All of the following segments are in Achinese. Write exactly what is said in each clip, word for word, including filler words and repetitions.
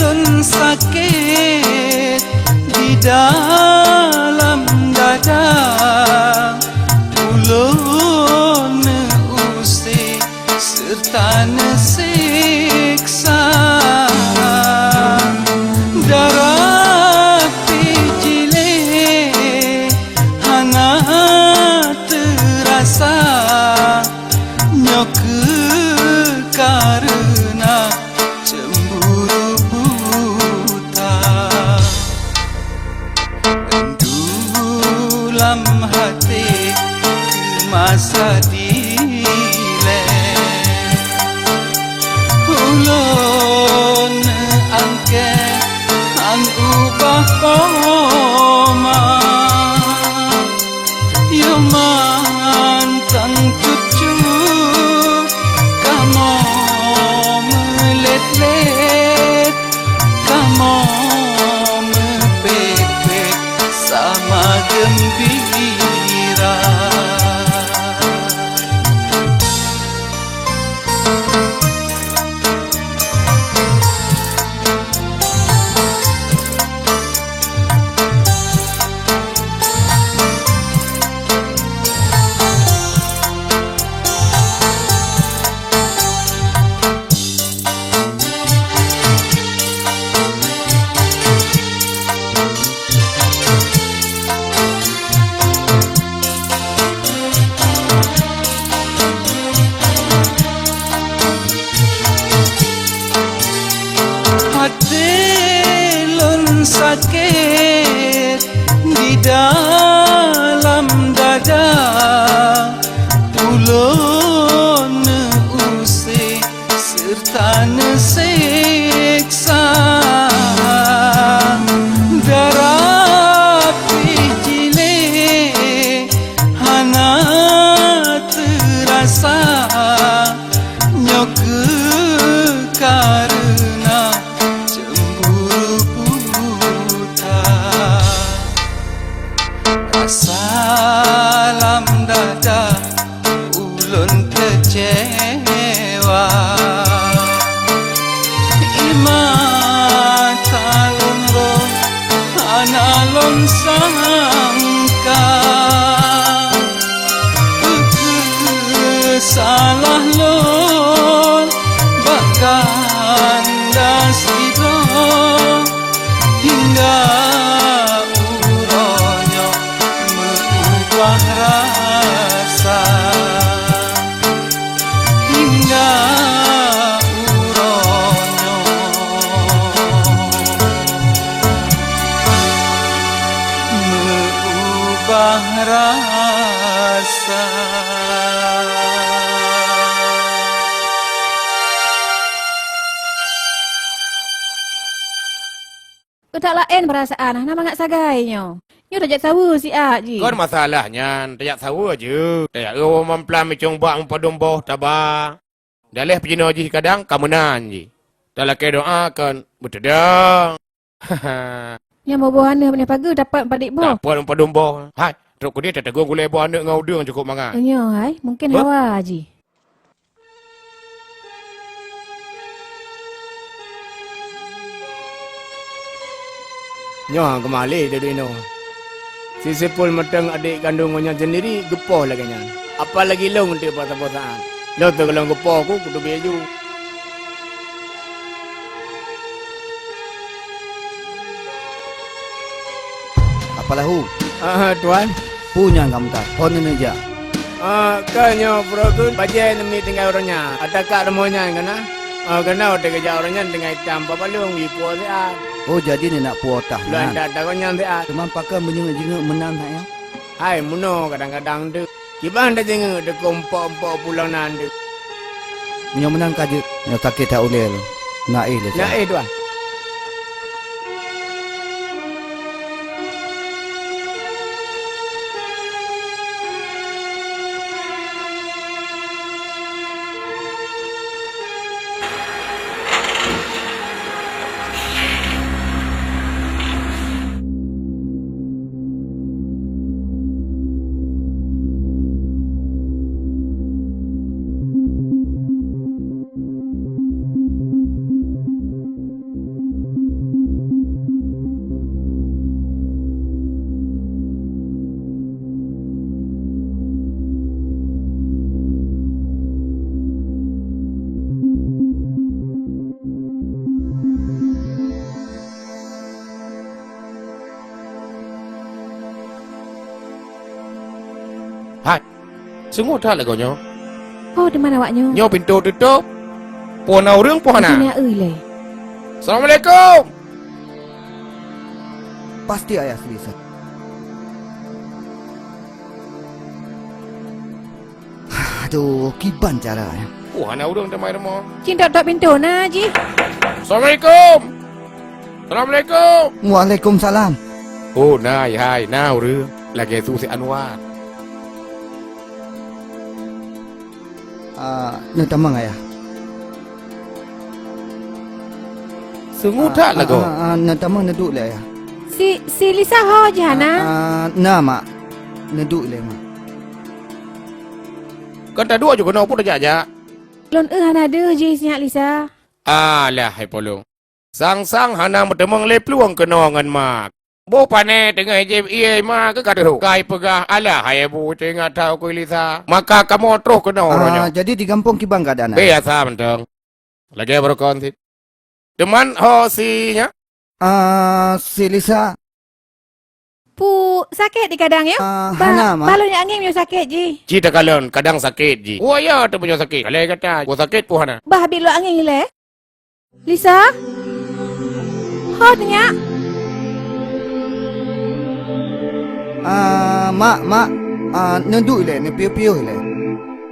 Lôn sakét di dalam dada, ulôn neuusé seureuta neuseksa. Darah pih jilée hana teurasa, nyoe kheueh kareuna cemburu buta. Rindu lam até keu masa dilée. Ulôn angkée an ubah poma. Yoh mantong cucu kamoe meulét-lét, kamoe meupék-pék sama geumbira. Até lôn sakét di dalam dada, ulôn neuusé seureuta neuseksa. Darah pih jilée hana teurasa, nyoe kheueh kareuna cemburu buta. Rasa lam dada ulôn keucewa. Di mata lôn roh hana lôn sangka. Peu kheueh salah lôn bak ganda sidroe. Hingga uroe nyoe meubah rasa, hingga uroe nyoe meubah rasa. Keutak laén peurasaan, hana mangat sagai nyoe. Nyoe tajak saweue siat jih. Kon masalah nyan, tajak saweue jeuet. Tajak eu mamplam micong bak meupadum boh taba. Daleh peucinoe jih kadang ka meunan jih. Talakée doa kon beuteudeung. Nyan boh aneuk, meunyoe pageue dapat padit boh. Dapat meupadum boh. Hai, trok keudeh tateugong gulée boh aneuk ngon udeueng cukop mangat. Nyoe hai, mungken hawa jih. Nyoe geumah lé dudoe inoe. Si Seupul mantong adék kandông geuh nyan seundiri geupoh lagée nyan. Apalagi lôn teuk bak saboh saát. Lôn teuh gohlom geupoh ku, kuteubiet ju. Apa lahu? Ah, Tuan. Peue nyang ka meutat? Phon neuneuk jak. Ah, ka nyoe, Bro Gun, bajée neumiet tinggai uroe nyan. Ata kak rumoh nyan ka na? Ah, ka na watée geujak uroe nyan tinggai tam bak balong, wie puwoe siat. Oh, jadi neuneuk puwoe tah nyan. Lôn that takot nyan siat. Teuma pakon meunyoe jingeuk meunan that nyan? Hai, meunoe kadang-kadang teuk. Kiban tajeungeuk teuka umpok-umpok pulang nan teuk. Meunyoe meunan ka jeuet, nyoe sakét that ulée lôn. Na éh lé, na éh, Tuan. Seungoh that lagoe nyoe. Oh, di mana awak nyoe? Nyoe pintoe teutôp. Peue na ureueng, peue hana? Di dunia eu ilée. Assalamualaikum. Pasti ayah selesa. Aduh, kiban cara, ya. Wah, na ureueng teumai rumoh. Cintôk-tôk pintoe na jih. Assalamualaikum. Assalamualaikum. Waalaikumsalam. Oh, na, hai, na ureueng. Lagèe su si Anwar. Ah, neutamong, Ayah. Seungoh that lagoe. Ah, ah, ah, neutamong neuduek lé, Ayah. Si, si Lisa ho jih hana? Ah, ah, na, Mak. Neuduek lé, Mak. Kon taduek ju keunoe, peue tajak-jak? Lôn eu hana deuh jih si nyak Lisa. Alah, hai polong. Sang-sang hana meuteumong lé plueng keunoe ngon mak. Boh pané teungoh jieb ié ma keu ka teuhok. Kai peugah, "Alah, hai bu, teuingat that ukeue Lisa." Maka kamoe troh keunoe uroe nyoe. Ah, jadi di gampông kiban keuadaan, Ayah? Biasa mantong. Lagèe barokon cit. Teuma ho si nyak? Ah, si Lisa. Peue sakét di kadang, ya? Ah, bah, hana, Mak. Bah lôn jak angén meunyoe sakét jih. Ci takalon, kadang sakét jih. Oh, ya, teuh meunyoe sakét. Alah gata, peue sakét peue hana? Bah bit lôn angén ilée. Lisa? Ho nyak? Ah, Mak, Mak. Ah, neuduek ilée, neupiôh-piôh ilée.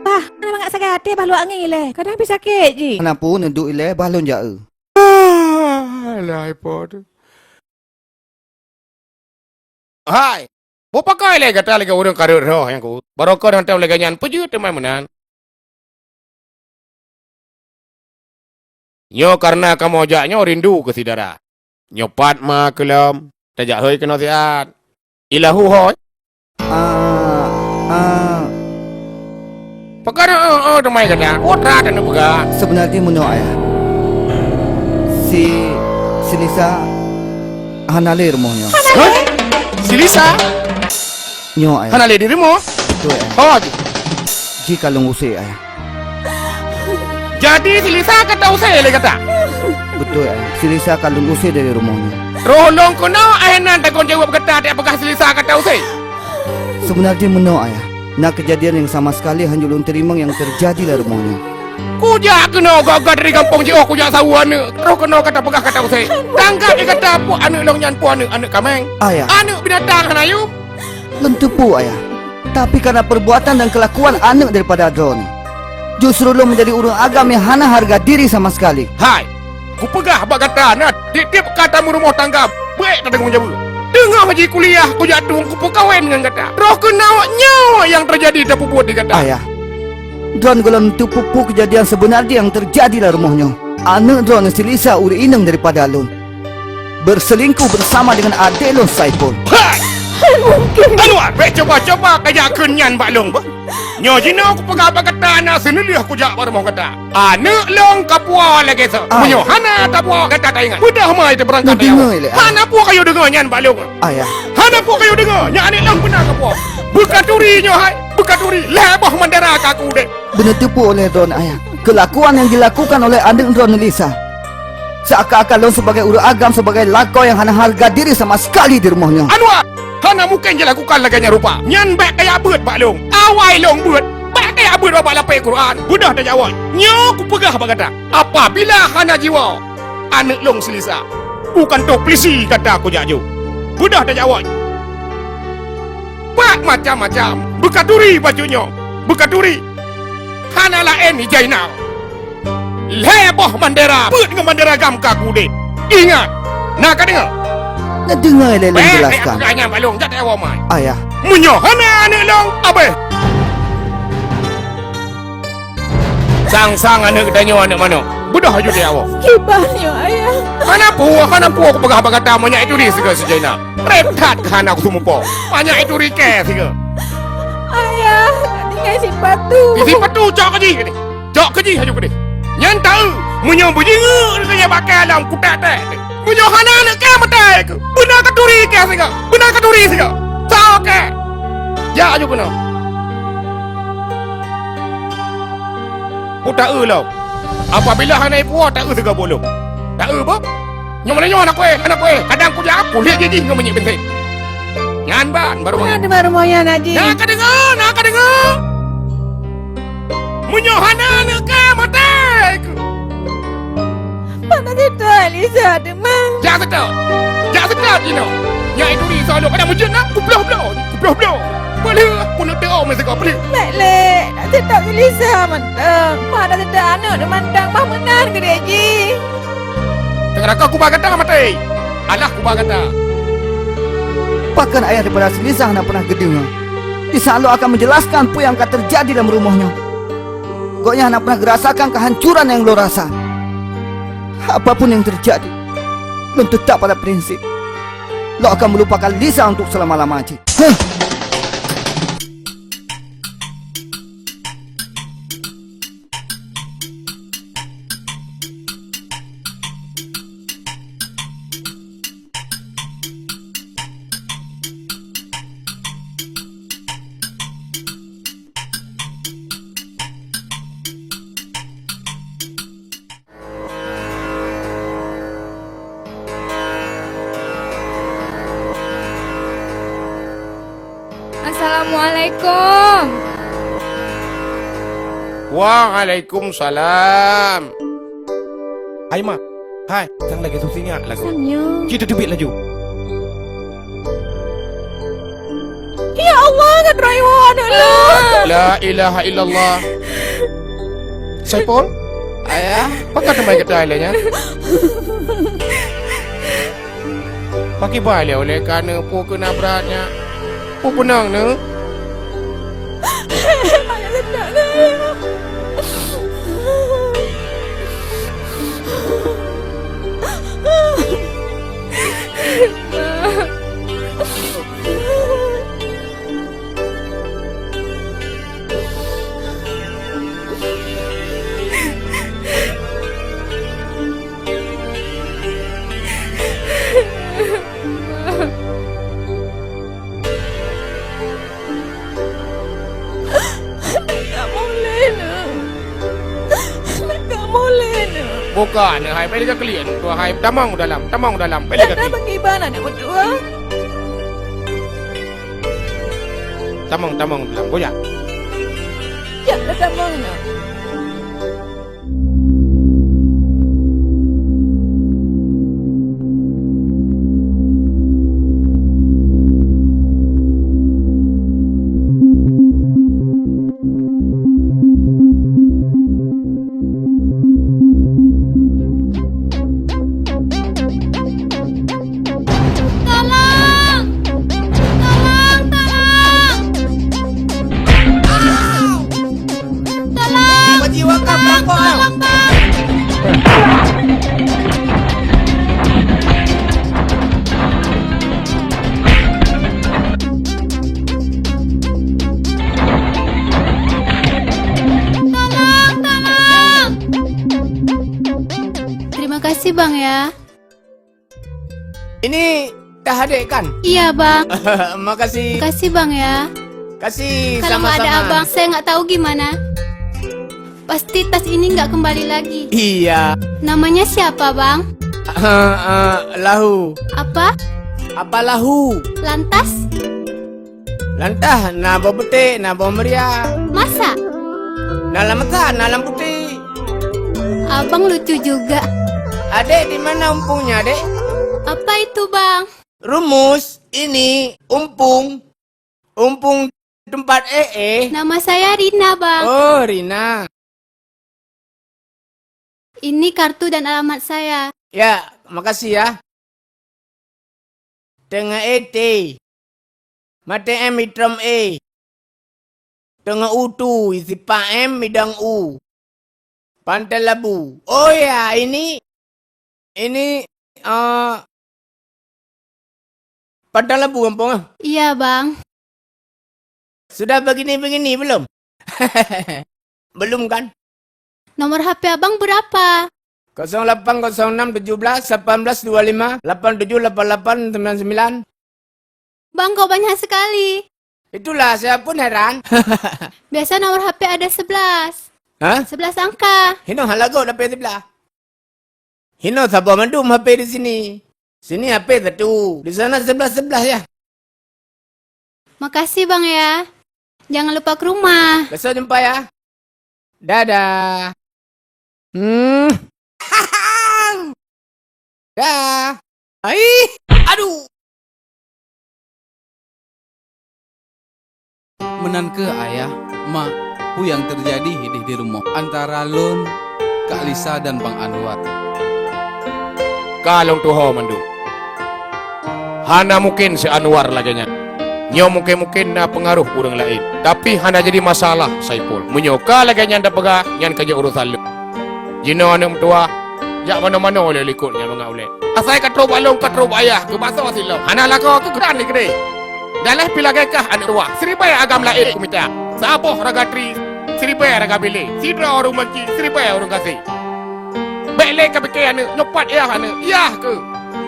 Bah, hana mangat sagai até, bah lôn angén ilée. Kadang pih sakét jih. Hana peue, neuduek ilée, bah lôn jak eu. Ah, alah, hai po teuh. Hai, beu pakon lé gata lagèe ureueng ka rhot roh nyang ku. Barokon hantom lagèe nyan, peue jeuet teuma meunan. Nyoe kareuna kamoe jak nyoe rindu keu syedara. Nyoe pat ma keu lom, tajak hôi keunoe siat. Ilahu hôi. Ah, ah. Pakon, oh, oh, teumai gata. Putra teuh neupeugah. Seubeunajih meunoe, Ayah. Si, si Lisa hana lé rumoh nyoe. Hah? Si Lisa? Nyoe, Ayah. Hana lé di rumoh? Beutôi, Ayah. Oh, ji. Ji ka lôn usé, Ayah. Jadi, si Lisa ka tausé lé gata? Beutôi, Ayah. Si Lisa ka lôn usé dari rumoh nyoe. Roh lôn keunoe, Ayah, nan tanggong jaweueb gata tajak peugah si Lisa ka tausé? Seubeunajih meunoe, Ayah. Na keujadian nyang sama sekali hanjeuet lôn teurimong nyang teujadi lam rumoh nyoe. Kujak keunoe gata dari gampông jiôh, kujak saweue aneuk. Roh keunoe gata peugah ka tausé. Tanggap di gata peue aneuk lôn nyan, peue aneuk, aneuk kaméng? Ayah. Aneuk binatang hana yum? Lôn teupeu, Ayah. Tapi karena perbuatan dan kelakuan aneuk daripada droeneuh, justru lôn menjadi ureueng agam nyang hana hareuga diri sama sekali. Hai! Kupeugah bak gata na, tiep-tiep ka tameurumoh tangga, bèk tatanggong jaweueb. Teungoh jikuliah kujak tueng kupeukawen ngon gata. Roh keunoe nyoe nyang teujadi tapeubuet di gata. Ayah, droeneuh gohlom teupeu peue keujadian seubeuna jih nyang teujadi lam rumoh nyoe. Aneuk droeneuh si Lisa ureueng inong daripada lôn, berselingkuh bersama dengan adék lôn Saipul. Hai! Hai, mungkin. Anwar, bèk cuba-cuba kajak kheun nyan bak lôn, bah. Nyoe jinoe kupeugah bak gata na seuneulheueh kujak bak rumoh gata. Aneuk lôn kapuwoe lagèe soe. Ah. Meunyoe hana tapuwoe, gata taingat. Beudôh ma iteuk beurangkat. Neudeungoe lé, ah. Hana peue kayue deungoe nyan bak lôn. Ayah. Hana peue kayue deungoe, nyan aneuk lôn beuna kapuwoe. Beukaturi nyoe hai, beukaturi lhèe boh mandara ka aku udép. Beuneuteupeu oleh droeneuh, Ayah, keulakuan nyang jilakukan oleh aneuk droeneuh Lisa. Seakan-akan lôn sibagai ureueng agam, sibagai lakoe nyang hana hareuga diri sama sekali di rumoh nyoe. Anwar! Hana mungken jilakukan lagèe nyan rupa. Nyan bèk kajak beuet bak lôn. Awai lôn beuet, bèk kajak beuet bak lapék Quran. Beudôh tajaweueb. Nyoe kupeugah bak gata, apabila hana jiwoe aneuk lôn si Lisa, u kantô pulisi gata kujak jôh. Beudôh tajaweueb. Pat macam-macam, beukaturi bacut nyoe, beukaturi. Hana laén ijai na. Lhèe boh mandera, peuet ngon mandera agam ka aku udép. Ingat, na kadeungoe? Neudeungoe lé lôn jelaskan. Bèk, bèk, bèk, nyan bak lôn, jak tawoe mai. Ayah. Meunyoe hana aneuk lôn, abéh. Sang-sang aneuk geutanyoe aneuk manok. Beudôh aju tawoe. Kiban nyoe, Ayah. Hana peue, hana peue kupeugah bak gata, meunyoe ituri sigoe si Jainal. Reb that keu hana kuseumeupok. Meunyoe ituri kèe sigoe. Ayah, tinggai sipatu. Sipatu cok keu jih. Cok keu jih aju keudeh. Nyan taeu, meunyoe beujingeuk keu nyan bak kèe alam kutek-tek. Meunyoe hana aneuk kèe meutai keu, beuna katuri kèe sigoe, beuna katuri sigoe. Soe kèe? Jak aju keunoe. Peue taeu lom? Apabila hana ipuwoe, taeu sigoe bôh lom. Taeu bôh? Nyoe meunyoe hana kuéh, hana kuéh. Kadang kujak aku lheueh jih ngon minyeuk beunteng. Nyan ban baru. Nyan ban rumoh nyan, Haji. Na kadeungoe, na kadeungoe. Meunyoe hana aneuk kah, maté keuh! Pat na seutôt Elisa teuma? Jak seutôt! Jak seutôt jinoe! Nyak turi soe lôn, padahai meujeuet na, kuploh bloe, kuploh bloe! Peulheueh, peuneuk teuôt meusigoe peulheueh! Bèk lé, na seutôt Elisa mantong. Pat na seutôt aneuk teuma mantong, bah meunan keudéh jih. Teungoh ka kuba gata maté! Alah kuba gata! Pakon ayah daripada si Lisa hana pernah geudeungoe? Di saat lôn akan menjelaskan peue nyang ka teujadi lam rumoh nyoe, gobnyan hana pernah geurasakan kehancuran nyang lôn rasa. Apapun nyang teujadi, lôn teutap pada prinsip. Lôn akan meulupakan Lisa untuk seulama-lama cit. Huh! Assalamualaikum. Waalaikumsalam. Hai, Ma. Hai, sang lagèe susi nyak lagoe. Sang nyoe. Ci teubiet laju. Ya Allah, ngon droe woe aneuk lôn. La ilaha illallah. Saipul? Ayah? Pakon teuma gata lé nyan? Pakriban lé ulèe keu aneuk, peue keuh na brat nyak? Peue peunong neuh? Kamoe lé nyoe. Kamoe lé nyoe. Buka nyoe hai, pai lé ka keulieng. Tuha hai, tamong u dalam, tamong u dalam, pai lé ka keulieng. Pakriban aneuk meutuah. Tamong, tamong u dalam, boh jak. Jak tamong nyoe. Tolong! Tolong, tolong! Tolong! Bang, tolong, Bang! Tolong, tolong! Terima kasih, Bang, ya. Ini tah adek kan? Iya, Bang. Makasih. Makasih, Bang, ya. Kasih. Kalau nggak ada sama-sama. Abang, saya nggak tahu gimana. Pasti tas ini nggak kembali lagi. Iya. Namanya siapa, Bang? Eh, eh, Lahu. Apa? Apa Lahu? Lantas? Lantas, na boh putéh, na boh meuria. Masa? Na lam masa, na lam putéh. Abang lucu juga. Adek, di mana umpungnya, Dek? Apa itu, Bang? Rumus, ini umpung. Umpung tempat eh, eh. Nama saya Rina, Bang. Oh, Rina. Ini kartu dan alamat saya. Ya, makasih ya. Teungoh E T. Maté M itrom E. Teungoh U tu, isipa M idong U. Pantai Labu. Oh ya, ini, ini, eh, Padang Labu gampông ah? Iya, Bang. Sudah begini-begini belum? Belum kan? Nomor H P Abang berapa? Kosong lapan kosong enam tujuh belas lapan belas dua lima, lapan tujuh lapan lapan sembilan sembilan. Bang, kok banyak sekali? Itulah, saya pun heran. Biasa nomor H P ada sebelas. Hah? Sebelas angka. Hinoe hana lagot H P siblah. Hinoe saboh mandum H P di sini. Sini H P satu, di sana sebelas sebelas ya. Makasih, Bang, ya. Jangan lupa ke rumah. Besok jumpa ya. Dadah. Hmm. Dah. Ai, aduh. Meunan keuh ayah, mak, peue nyang teujadi ideh di rumoh antara lôn, Kak Lisa dan Bang Anwar. Ka lôn tuho mandum. Hana mungken si Anwar lagèe nyan. Nyoe mungken-mungken na peungaroh ureueng laén, tapi hana jadi masalah Saipul. Meunyoe ka lagèe nyan tapeugah, nyan ka jeuet urosan lôn. Jinoe aneuk meutuwah, jak manoe-manoe lé likot nyan mangat ulèe. Asai ka trôk bak lôn, ka trôk bak ayah, keu baksoe silop. Hana lakoe keu keuran di keudè. Daleh pih lagèe kah aneuk tuwah, siribèe agam laén kumita. Saboh raga tri, siribèe raga bilé. Sidroe ureueng banci, siribèe ureueng gasé. Bèk lé ka pike aneuk, nyoe pat yah aneuk, yah keuh.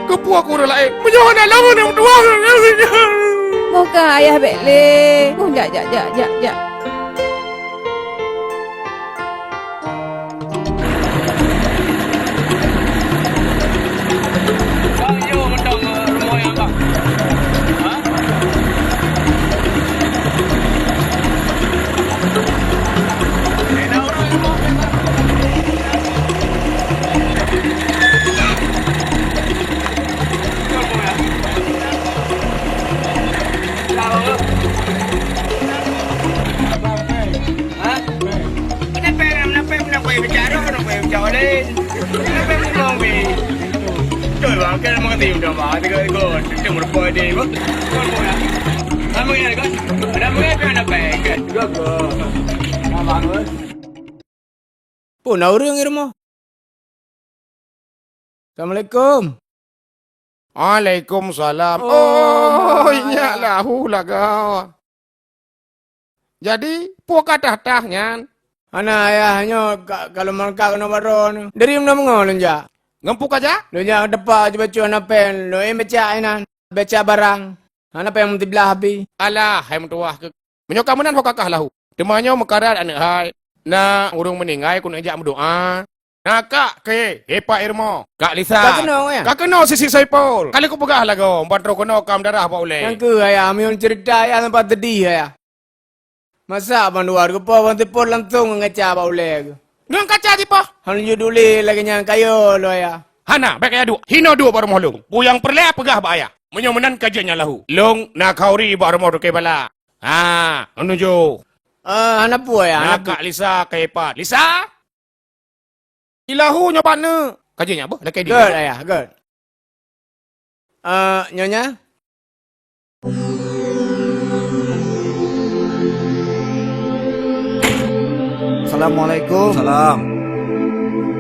Keupeue keu ureueng laén? Meunyoe hana lôn aneuk meutuwah. Moga ayah bèk lé. Boh jak, jak, jak, jak, jak. Ha? Kenapa, kenapa, kenapa bicara, kenapa bicara lain? Kenapa ngomong ni? Betul, bang. Kan memang kata udah, bang. Tiga, tiga. Kita merupakan dia, bang. Betul, bang. Nama dia, kan? Nama dia, kan? Apa, kan? Tiga, tiga. Nama, bang. Peue na ureueng di rumoh? Assalamualaikum. Waalaikumsalam. Oh, oh, nyak lahu lagoe. Jadi, peue ka tah-tah nyan? Hana, ayah, nyoe ka, ka lôn mangkat keunoe bak droeneuh. Dari meunoe meungoe lôn jak. Ngon peue ka jak? Lôn jak teumpat jibacut hana péng, lôn ék bacut inan. Bacut barang. Hana péng meutiblah bie. Alah, hai meutuwah keuh. Meunyoe ka meunan ho ka kah lahu. Teuma nyoe meukarat aneuk hai. Na ureueng meuninggai keuneuk jak meudoa. Na kak keu, eh, Pak Irmo, Kak Lisa. Ka keunoe, ya? Ka keunoe si Saipul. Ka lheueh kupeugah lagoe, ban troh keunoe ka meudarah bak ulèe. Nyang keuh, ayah, meunyoe ceurita, ayah, sampai sedih, ayah. Masa ban luwa geupo ban sipol langsong ngon kaca bak ulèe geuh. Ngon kaca dipoh? Han jeuet ulèe lagèe nyan, kayô lôn, ayah. Hana, bèk kayô duek. Hinoe duek bak rumoh lôn. Peue nyang peureulèe peugah bak ayah. Meunyoe meunan ka jeuet nyan lahu. Lôn na khauri bak rumoh Toke Bala. Ha, meununjuk. Ah, hana peue, ayah, hana peue. Na Kak Lisa, Kak Ipat. Lisa? Ilahu nyoe pat neuk. Ka jeuet nyan beuh, lakèe dia. Good, ayah, good. Eh, nyonya? Assalamualaikum. Salam.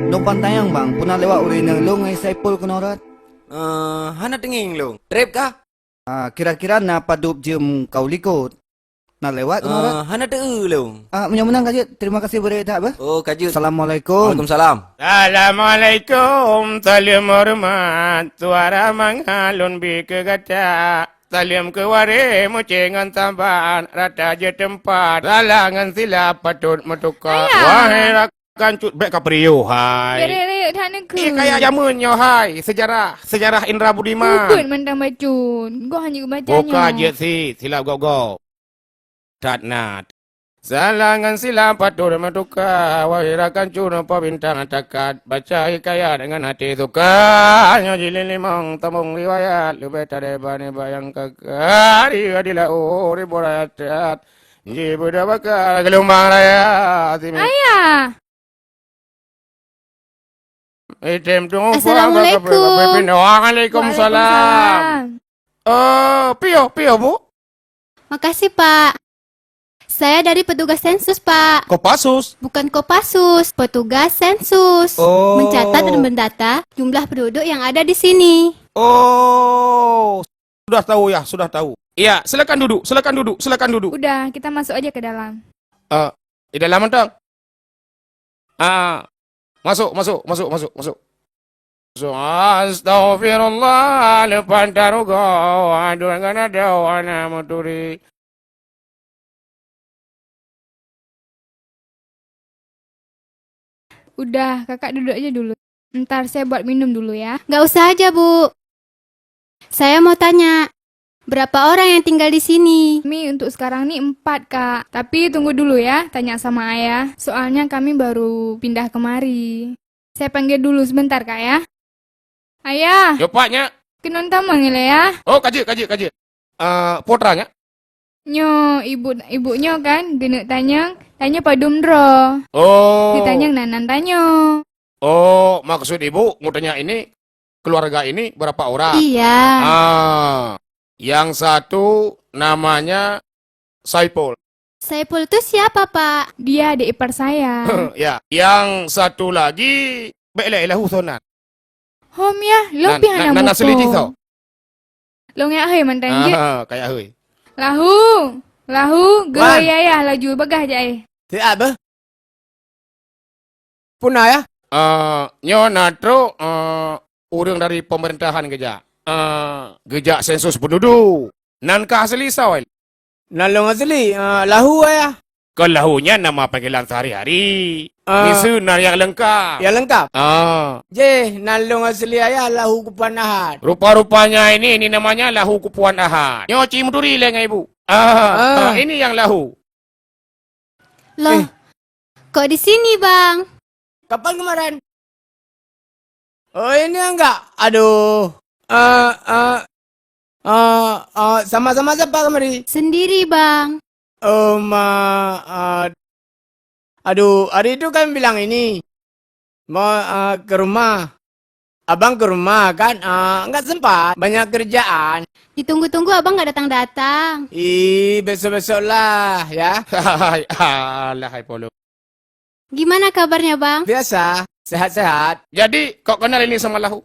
Lôn pantayang, Bang, peue na lewat ureueng inong lôn ngon Saipul keunoe rot? Eh, hana teungieng lôn. Trép kah? Ah, kira-kira na padub jeuem ka u likot. Na lewat keunoe rot? Eh, hana teu-eu lôn. Ah, meunyoe meunan ka jeuet, terima kasih beureukat beuh. Oh, ka jeuet. Assalamualaikum. Waalaikumsalam. Assalamualaikum, saleuem horeumat, suara mangat lôn bi keu gata. Saleuem keu waré meucé ngon saban, rata jeuet teumpat, salah ngon silap patôt meutuka. Ayah. Wahai rakan cut, bèk ka peuriôh, hai. Bèrèh rayeuk that neukheun. Eh, kaya jameun nyoe, hai. Sejarah, sejarah Indra Budiman. Ubit mantong bacut. Goh hana geubaca nyoe. Boka jeuet sit, silap gob-gob. That na. Salah ngon silap patôt meutuka, wahai rakan cut, po bintang takat, baca hikayat ngon até suka. Nyoe jilid limong, sambông riwayat, leubeh tadéh bani bayang kaka, di, di laôt ribu rakyat, jibeudôh baka geulumbang raya, simi. Ayah. Item tu. Assalamualaikum. Waalaikumsalam. Waalaikumsalam. Eh, piôh, piôh, Bu? Makasih, Pak. Saya dari petugas sensus, Pak. Kopassus? Bukan Kopassus, petugas sensus. Oh. Mencatat dan mendata jumlah penduduk yang ada di sini. Oh, sudah tahu ya, sudah tahu. Iya, silakan duduk, silakan duduk, silakan duduk. Udah, kita masuk aja ke dalam. Eh, di dalam mantong. Ah, masuk, masuk, masuk, masuk, masuk. Astaghfirullah, leupah tarugoe, aduh, ngon adoe hana meuturi. Udah, kakak duduk aja dulu. Ntar saya buat minum dulu ya. Nggak usah aja, Bu. Saya mau tanya, Berapa orang yang tinggal di sini? Kami untuk sekarang ni empat, Kak. Tapi tunggu dulu ya, tanya sama ayah. Soalnya kami baru pindah kemari. Saya panggil dulu sebentar, Kak, ya. Ayah. Yo, Pak, nyak. Keunoe tamong ilée, ya. Oh, ka jeuet, ka jeuet, ka jeuet. Ah, putra, nyak? Nyoe, ibu, ibu nyoe kan, geuneuk tanyong, tanyoe padum droe. Oh. Geutanyong nan-nan tanyoe. Oh, maksud ibu mau tanya ini, keluarga ini berapa orang? Iya. Ah, yang satu namanya Saipul. Saipul tu siapa, Pak? Dia adik ipar saya. Ya, yang satu lagi, bèk lé Lahu sonan. Hom ya, lôn pih hana muphom. Nan asli jih soe? Lôn jak hôi mantong jeuet. Ah, ka jak hôi. Lahu, Lahu, geuhôi ayah laju, bagah jak, eh. Siat beuh. Puna ya? Eh, nyoe na trok, eh, ureueng dari pemerintahan geujak. Eh, geujak sensus penduduk. Nan ka asli soe? Nan lôn asli, eh, Lahu, ayah. Kon Lahu nyan nama panggilan sehari-hari. Ah. Miseue nan nyang leungkap. Nyang leungkap? Ah. Jih, nan lôn asli ayah Lahu Kupuan Ahad. Rupa-rupanya ini, ini namanya Lahu Kupuan Ahad. Nyoe ci meuturi lé ngon ibu. Ah, ah, ini nyang Lahu. Loh, eh, kok di sini, Bang? Kapan kemarin? Oh, ini enggak? Aduh. Eh, eh, eh, eh, sama-sama siapa kemari? Sendiri, Bang. Oh, ma, eh, aduh, hari itu kan bilang ini. Mau, eh, ke rumah. Abang ke rumah kan? Eh, enggak sempat. Banyak kerjaan. Ditunggu-tunggu abang enggak datang-datang. Ih, besok-besok lah, ya. Hai, alah, hai Polo. Gimana kabarnya, Bang? Biasa, sehat-sehat. Jadi, kok kenal ini sama Lahu?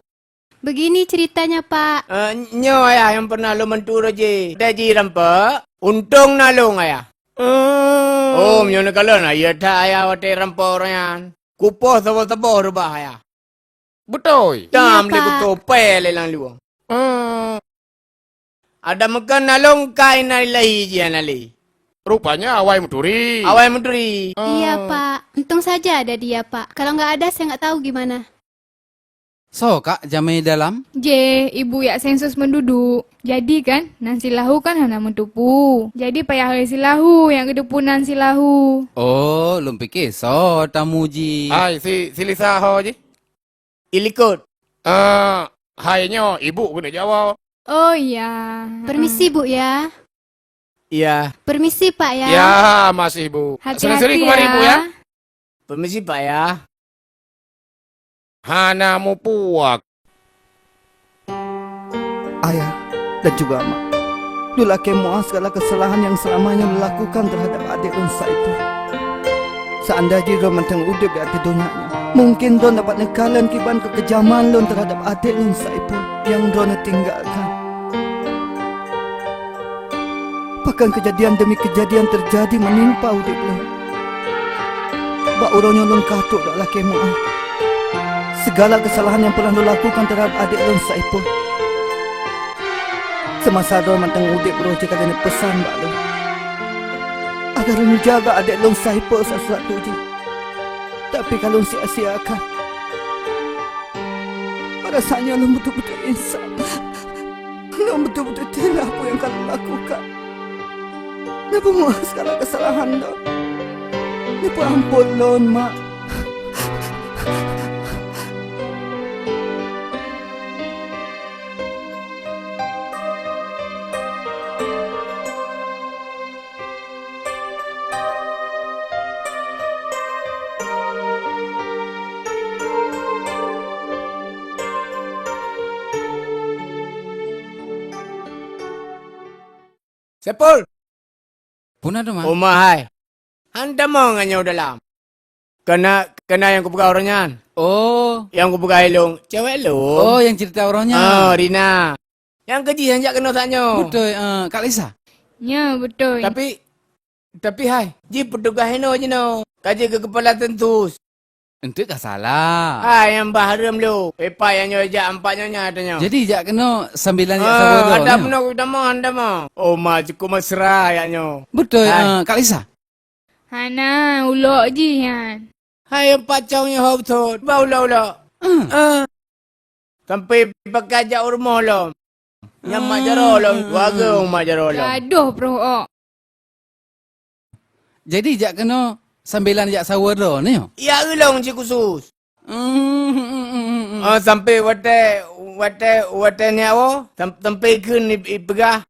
Begini ceritanya, Pak. Eh, nyoe ayah nyang pernah lôn bantu roh jih. Watèe jih rampok, untông na lôn ayah. Oh. Oh, meunyoe neukalon, ayah that ayah watèe rampok ureueng nyan. Kupoh saboh-saboh reubah ayah. Beutôi? Tam lé beutôi pèe lé lam luwang. Eh. Adak meukeun na lôn ka innalillahi jih hana lé. Rupanya awai meuturi. Awai meuturi. Eh. Iya, Pak. Untung saja ada dia, Pak. Kalau nggak ada, saya nggak tahu gimana. Soe, Kak, jamé dalam? Jih, ibu jak sensus penduduk. Jadi kan, nan si Lahu kan hana meuteupeue. Jadi payah lé si Lahu nyang geuteupeue nan si Lahu. Oh, lôn pike soe tamu jih. Hai, si, si Lisa ho jih? Ilikot. Eh, hai nyoe, ibu keuneuk jawa. Oh, iya. Permisi, Bu, ya. Iya. Permisi, Pak, ya. Ya, masih, Bu. Hati-hati, sering-sering kemari, ya. Bu, ya. Permisi, Pak, ya. Hana mupuak. Ayah dan juga Mak, lôn lakèe meu'ah segala keusalahan nyang seulama nyoe lôn lakukan teuhadap adék lôn Saipul. Seandai jih droe mantong udép di ateueh donya nyoe, mungken droe dapat neukalon kiban keukejaman lôn teuhadap adék lôn Saipul nyang droe neutinggalkan. Pakon keujadian demi keujadian teujadi meunimpa udép lôn. Bak uroe nyoe lôn ka trok lakèe meu'ah segala keusalahan nyang pernah lôn lakukan teuhadap adék lôn Saipul. Seumasa droe mantong udép, droe jih ka lheueh neupeusan bak lôn agar lôn jaga adék lôn Saipul satu-satu jih. Tapi ka lôn sia-siakan. Pada saat nyoe lôn beutôi-beutôi nyesal. Lôn beutôi-beutôi teulah peue nyang ka lôn lakukan. Neupeumeu'ah segala keusalahan lôn. Neupeuampôn lôn, Mak. Saipul! Peue na teuma? Uma hai. Han tamong ngon nyoe dalam. Keunan, keunan nyang kupeugah uroe nyan. Oh. Nyang kupeugah ilôn, cewek lôn. Oh, nyang cerita uroe nyan. Oh, Rina. Nyang keujih nyang jak keunoe saat nyoe. Beutôi, eh, Kak Lisa. Nya, beutôi. Tapi, tapi hai, jih peutugaih inoe jinoe. Ka jeuet keu keupala sensus. Enteuk ka salah. Hai, nyang bah hareuem lôn. Pepa nyang nyoe jak ampat nyonya tanyoe. Jadi jak keunoe sambilan jak saboh droe. Ada meunoe tamong, ada meunoe. Oh, ma cukup mesra jak nyoe. Beutôi, eh, Kak Lisa? Hana, ulok jih nyan. Hai, pacong nyoe ho beutôi. Ba ulok-ulok. Eh. Eh. Sampai pakai jak u rumoh lom. Nyang mak jaroe lom, dua gong mak jaroe lom. Gadoh pruh ôk. Jadi jak keunoe sambilan jak saweue droeneuh? Ya, ulôn si khusus. Hmm, hmm, hmm, hmm, hmm. Oh, sampai watèe, watèe, watèe nyan, oh, sam-, sampai kheun i-, ipeugah,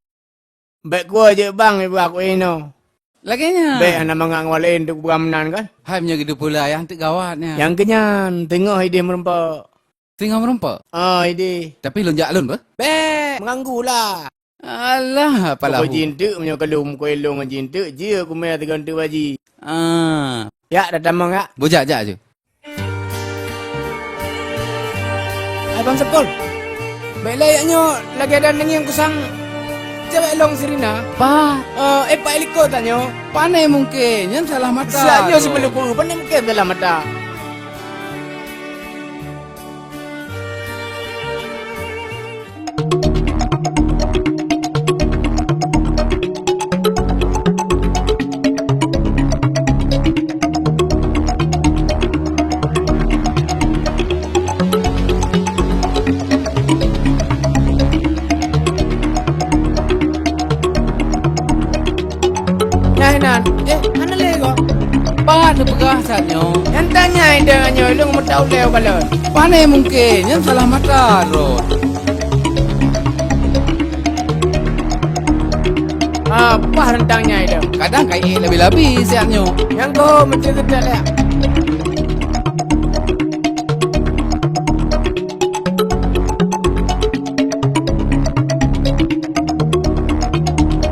"Bèk kuwoe jeuet bang," ipeugah keu inoe. Lagèe nyan. Bèk hana mangat ngon laén untuk peugah meunan kan? Hai, meunyoe geuduek peulai, ah, teuk gawat nyan. Nyang keunyan, teungoh idéh meurumpok. Teungoh meurumpok? Ah, idéh. Tapi lôn jak lôn beh? Bèk, meuganggu lah. Alah, apalah. Keu jih enteuk, meunyoe ka lôn meukeulong jih enteuk, jeuet kumè sigoe enteuk baji. Ah. Yak, dah tamong, yak. Bujak, jak ju. Hai Bang Sepkol. Bèk lé yak nyoe lagèe dan nanggieng kusang cewek long sirina. Bah. Eh, eh, pak iliko tanyoe. Pane mungken, nyan salah mata. Siap nyoe tu. Sibeuleu ku, pane mungken salah mata. Nyan inan. Eh, hana lé goe. Pat neupeugah saat nyoe? Nyan tanyai deungon nyoe, lôn meutaulèe u kalon. Pane mungken, nyan salah mata rot. Ah, paih reuntang nyan idong. Kadang ka ék labi-labi siat nyoe. Nyang goh meucue geutak lé.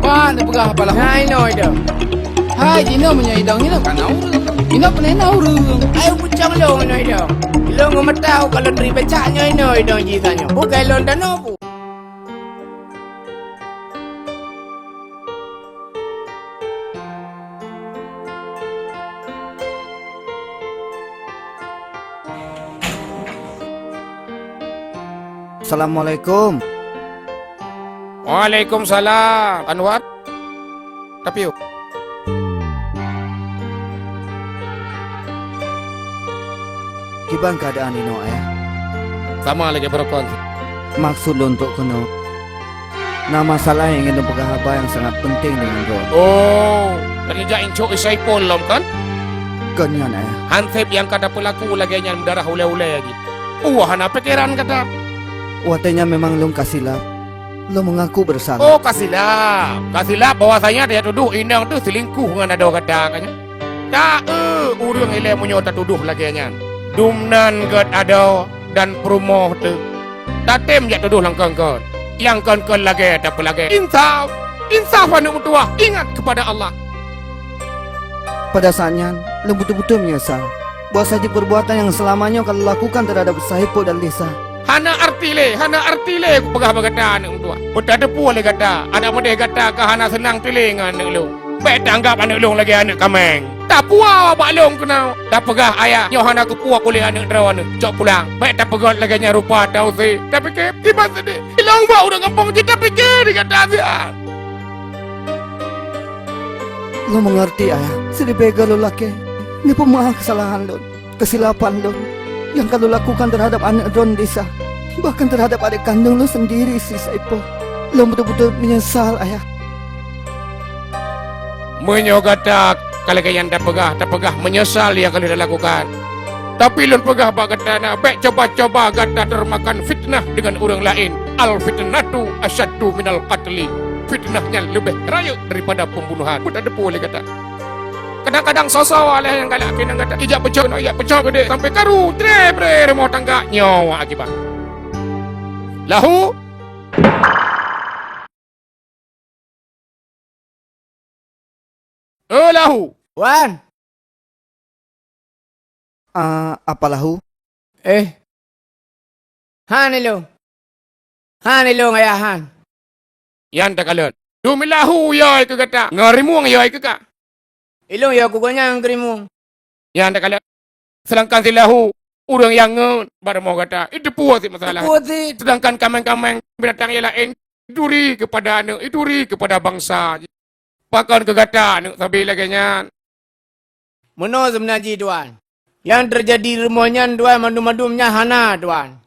Pat neupeugah apalah? Nyan inoe idong. Hai, jinoe meunyoe idong, inoe ka na ureueng. Inoe peureulèe na ureueng. Ayo pucang lôn inoe idong. Lôn ngon mata u kalon ri becak nyoe inoe idong jih tanyoe. Bukai lôn tanoh pu. Assalamualaikum. Waalaikumsalam, Anwar. Tapi, kiban keuadaan inoe, Ayah? Sama lagèe beurokon. Maksud lôn trok keunoe, na masalah nyang ingin lôn peugah haba nyang sangat peunteng deungon droe. Oh, tadi jak incok Saipul lom, kan? Kon nyan, Ayah. Hanseb nyang ka tapeulaku lagèe nyan meudarah ulèe-ulèe jih. Wah, hana pikeran gata. Watèe nyan memang lôn ka silap. Lôn meungaku beusalah. Oh, ka silap. Ka silap bahwasanya tajak tudoh inong teuh selingkuh ngon adoe gata, kan nyan? Ta-eu ureueng ilèe meunyoe tatudoh lagèe nyan. Dumnan gèt adoe dan peurumoh teuh. Tatem jak tudoh lam kon-kon. Nyang kon-kon lagèe tapeulagèe. Insaf! Insaf, aneuk meutuwah! Ingat kepada Allah! Pada saat nyan, lôn beutôi-beutôi meunyeusal. Bahwa saja perbuatan nyang seulama nyoe ka lôn lakukan teuhadap Saipul dan Lisa. Hana arti lé, hana arti lé kupeugah bak gata, aneuk meutuwah. Beutateupue lé gata, adak meudeh gata ka hana seunang teuh lé ngon aneuk lôn. Bèk taanggab aneuk lôn lagèe aneuk kaméng. Tapuwoe bak lôn keunoe. Tapeugah, "Ayah, nyoe hana geupuwoe ulèh aneuk droeneuh. Cok pulang." Bèk tapeugèt lagèe nyan rupa ta use. Tapike, kiban seudeh. Ilong bak ureueng gampông jih tapike di gata siat. Lôn meungeurti, Ayah. Siribèe goe lôn lakèe. Neupeumeu'ah keusalahan lôn. Keusilapan lôn nyang ka lôn lakukan teuhadap aneuk droeneuh Lisa, bahkan teuhadap adék kandông lôn seundiri si Saipul. Lôn beutôi-beutôi meunyeusal, Ayah. Meunyoe gata ka lagèe nyan tapeugah, tapeugah meunyeusal nyang ka lheueh talakukan. Tapi lôn peugah bak gata na, bèk cuba-cuba gata teumakan fitnah deungon ureueng laén. Al-fitnatu asyaddu minal qatli. Fitnah nyan leubeh rayeuk daripada peumbunohan. Beutateupue lé gata. Kadang-kadang soe-soe lé nyang galak keunan gata. Ijak peucok, ijak peucok geude sampai karu, tre bre rumoh tangga nyoe akibat. Lahu. Eh, Lahu. Wan. Ah, apa Lahu? Eh. Han ilong. Han ilong, Ayah, han. Nyan takalon. Dum Lahu yôi keu gata, ngon rimueng yôi keu ka. Ilong yôi keu gobnyan ngon rimueng. Nyan takalon. Seudangkan si Lahu, ureueng nyang ngon bak rumoh gata, iteupeue cit masalah. Teupeue cit. Seudangkan kaméng-kaméng binatang nyang laén, ituri keupada aneuk, ituri keupada bansa. Pakon keu gata aneuk sabe lagèe nyan? Meunoe seubeuna jih, Tuan. Nyang teujadi di rumoh nyan, Tuan, mandum-mandum nyan hana, Tuan.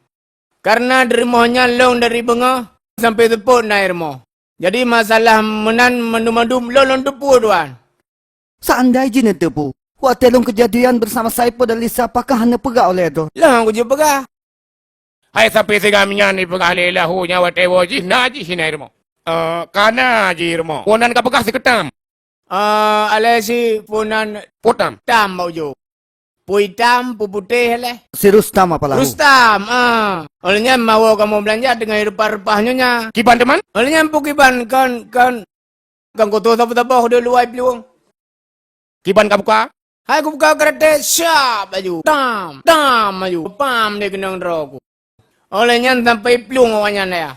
Kareuna di rumoh nyan lôn dari beungoh, sampai seupôt na i rumoh. Jadi masalah meunan mandum-mandum lôn, lôn teupeue tuan. Seandai jih neuteupeue, watée lôn keujadian beusama Saipul dan Lisa, pakon hana peugah olée droe? Lôn kujeuet peugah. Hai sapeue sigam nyan jipeugah lé lahu nyan watée woe jih na jih hina i rumoh. Eh, ka na jih i rumoh. Woe nan ka peugah sikeutam. Eh, alai si punan putam. Tam bak ujoe. Pui tam, pu putéh leh. Si Rustam apa lahu? Rustam, ah. Oleh nyan mawoe kamoe beulanja teungoh reupah-reupah nyoe nya. Kiban teuma? Oleh nyan pu kiban kon, kon, kon kutoh saboh-saboh di luwa i plueng. Kiban ka buka? Hai kubuka keuraté, syap laju. Tam, tam laju. Pam di keunong droe ku. Oleh nyan sampai plueng awaknyan ya.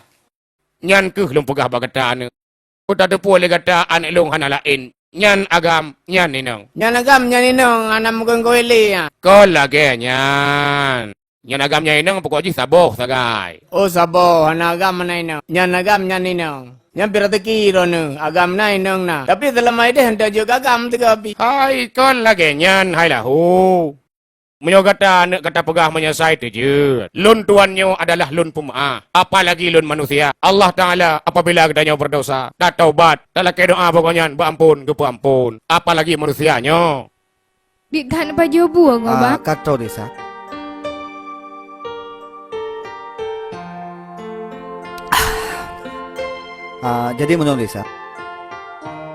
Nyan keuh lôn peugah bak gata aneuk. Ku tateupeue lé gata aneuk lôn hana laén. Nyan agam, nyan inong. Nyan agam, nyan inong, hana meukeuen kawé lé ya. Kon lagée nyan. Nyan agam nyan inong pokok jih saboh sagai. Oh saboh, hana agam hana inong. Nyan agam nyan inong. Nyan pih raseuki droeneuh, agam na inong na. Tapi seulama ideh hana jeuet agam teuga pi. Hai kon lagée nyan hai lahu. Meunyoe gata aneuk gata peugah meunyoe sai teujeuet. Lôn tuan nyoe adalah lôn peumeu'ah, apalagi lôn manusia. Allah Taala apabila geutanyoe beurdosa, tataubat, talakée doa bak Gobnyan beuamphon, geupeuamphon, apalagi manusia nyoe. Dik that pajoh buah ngon Ah, bang? Ka troh desa. Ah, jadi meunoe desa.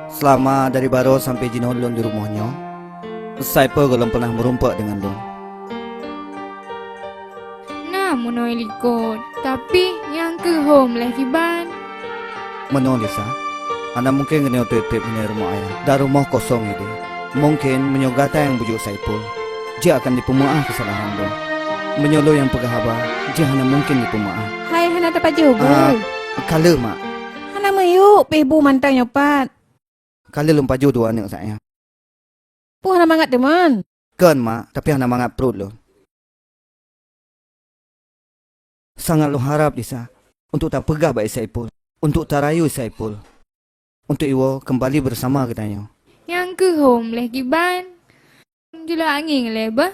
Selama dari baroe sampai jinoe lôn di rumoh nyoe, Saipul gohlom pernah meurumpok deungon lôn. Na meunoe likot, tapi nyang keuh hom leh kiban. Meunoe Lisa, hana mungken geutanyoe tieb-tieb hinoe rumoh ayah, dan rumoh kosong ideh. Mungken meunyoe gata nyang bujuk Saipul, jih akan jipeumeu'ah keusalahan lôn. Meunyoe lôn nyang peugah haba, jih hana mungken jipeumeu'ah. Hai hana tapajoh bu. Ah, ka lheueh, Mak. Hana miyueb pih bu mantong nyoe pat. Ka lheueh lôn pajoh dua aneuk saát nyan. Peue hana mangat teuma? Kon, Mak, tapi hana mangat pruet lôn. Sangat lôn harab Lisa untuk tapeugah bak Saipul, untuk tarayu Saipul, untuk iwoe keumbali beusama geutanyoe. Nyang keuh hom leh kiban. Julak angén lé bah.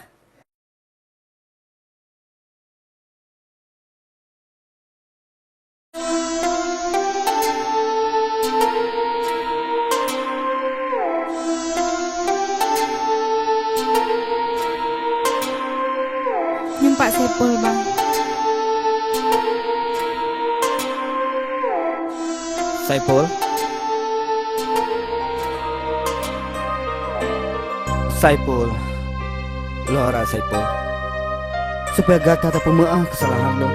Nyoe pat Saipul, Bang. Saipul? Saipul, lôn harab Saipul, supaya gata tapeumeu'ah keusalahan lôn.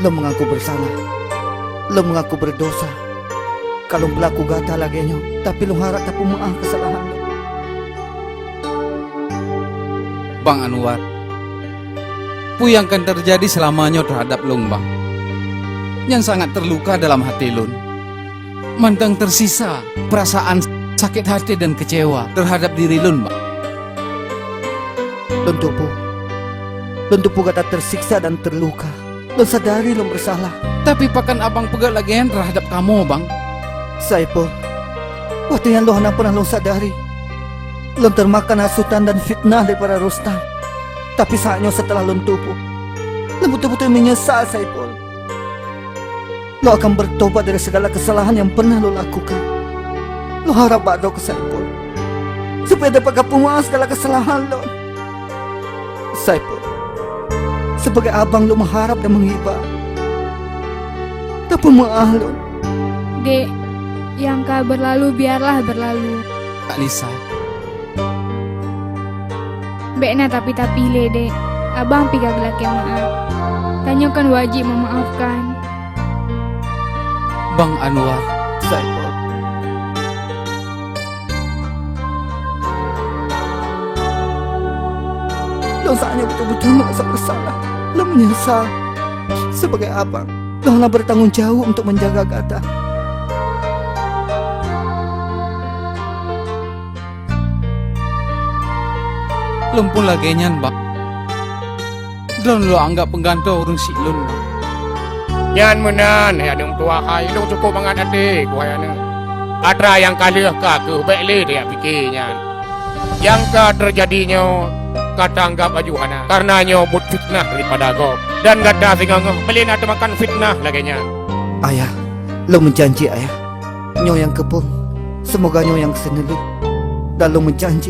Lôn meungaku beusalah. Lôn meungaku beudosa. Ka lôn peulaku gata lagée nyoe, tapi lôn harab tapeumeu'ah keusalahan lôn. Bang Anwar, peue nyang ka teujadi seulama nyoe teuhadab lôn, Bang? Nyan sangat teuruka dalam até lôn. Mantong teusisa peurasaan sakét até dan keucewa teuhadab diri lôn, Bang. Lôn teupeue, lôn teupeue gata teusiksa dan teuruka. Lôn sadari lôn beusalah. Tapi pakon abang peugah lagée nyan teuhadab kamoe, Bang? Saipul, watée nyan lôn hana peunah lôn sadari. Lôn teumakna hasutan dan fitnah daripada Rustam. Tapi saát nyoe seuteulah lôn teupeue, lôn beutôi-beutôi meunyeusal, Saipul. Lôn akan beutobat dari sigala keusalahan nyang peunah lôn lakukan. Lôn harab bak droe keu Saipul, supaya dapat geupeumeu'ah sigala keusalahan lôn. Saipul, sebagai abang lôn meuharab dan meungiba, tapeumeu'ah lôn. Dek, nyang ka beurlalu biarlah beurlalu. Kak Lisa. Bék na tapi-tapi lé, Dek. Abang pih ka geulakée meu'ah. Tanyoe kan wajéb meumaafkan. Bang Anwar. Saipul. Lôn saát nyoe beutôi-beutôi meurasa beusalah. Lôn meunyeusal. Sebagai abang, lôn hana beutanggong jaweueb untuk meujaga gata. Lôn pun lagée nyan, Bang. Droeneuh lôn anggab peugantoe ureuëng syiek lôn, Bang. Nyan meunan, hai aneuk meutuwah hai, lôn cukôp mangat até ku hai aneuk. Atra nyang ka lheueh ka keuh bék lé tajak pike nyan. Nyang ka teujadi nyoe ka tanggab laju hana, kareuna nyoe buet fitnah daripada gob. Dan gata singoh-ngoh meulé na teumakan fitnah lagée nyan. Ayah, lôn meujanji, Ayah. Nyoe nyang keupeue, seumoga nyoe nyang seuneulheueh. Dan lôn meujanji,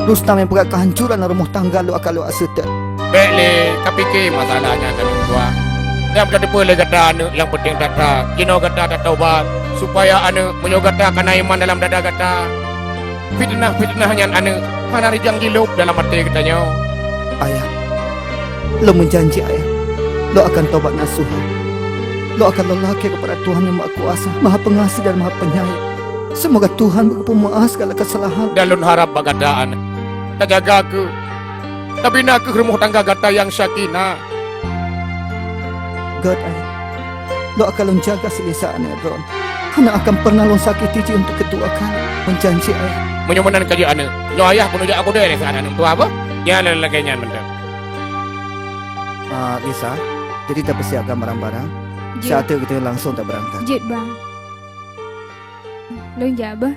Rustam nyang peugah keuhancoran rumoh tangga lôn akan lôn aseutet. Bék lé kapike masalah nyan, aneuk tuha. Nyang tateupeue lé gata aneuk, nyang peunteng that-that jinoe gata tatobat, supaya aneuk, meunyoe gata kana iman dalam dada gata, fiteunah-fiteunah nyan aneuk hana rijang jilôb dalam até geutanyoe. Ayah, lôn meujanji, Ayah, lôn akan tobat nasuha. Lôn akan lôn lakée keupada Tuhan Nyang Mahakuasa, Mahapeungaséh dan Mahapeunyayang. Seumoga Tuhan beugeupeu meu'ah segala keusalahan. Dan lôn harab bak gata aneuk, tajaga kheueh, tabina kheueh rumoh tangga gata nyang sakinah. Gét, Ayah. Lôn akan lôn jaga si Lisa aneuk droen. Hana akan peureunah lôn sakiti jih untuk keudua kali. Meujanji, Ayah. Meunyoe meunan ka jeuet aneuk, nyoe Ayah keuneuk jak u keudè lé saat aneuk tuha beuh. Nyan lagée nyan mantong. Ah, Lisa, jadi tapeusiapkan barang-barang. Jeuet. Siat teuk geutanyoe langsong tabeurangkat. Jeuet, Bang. Lôn jak beuh.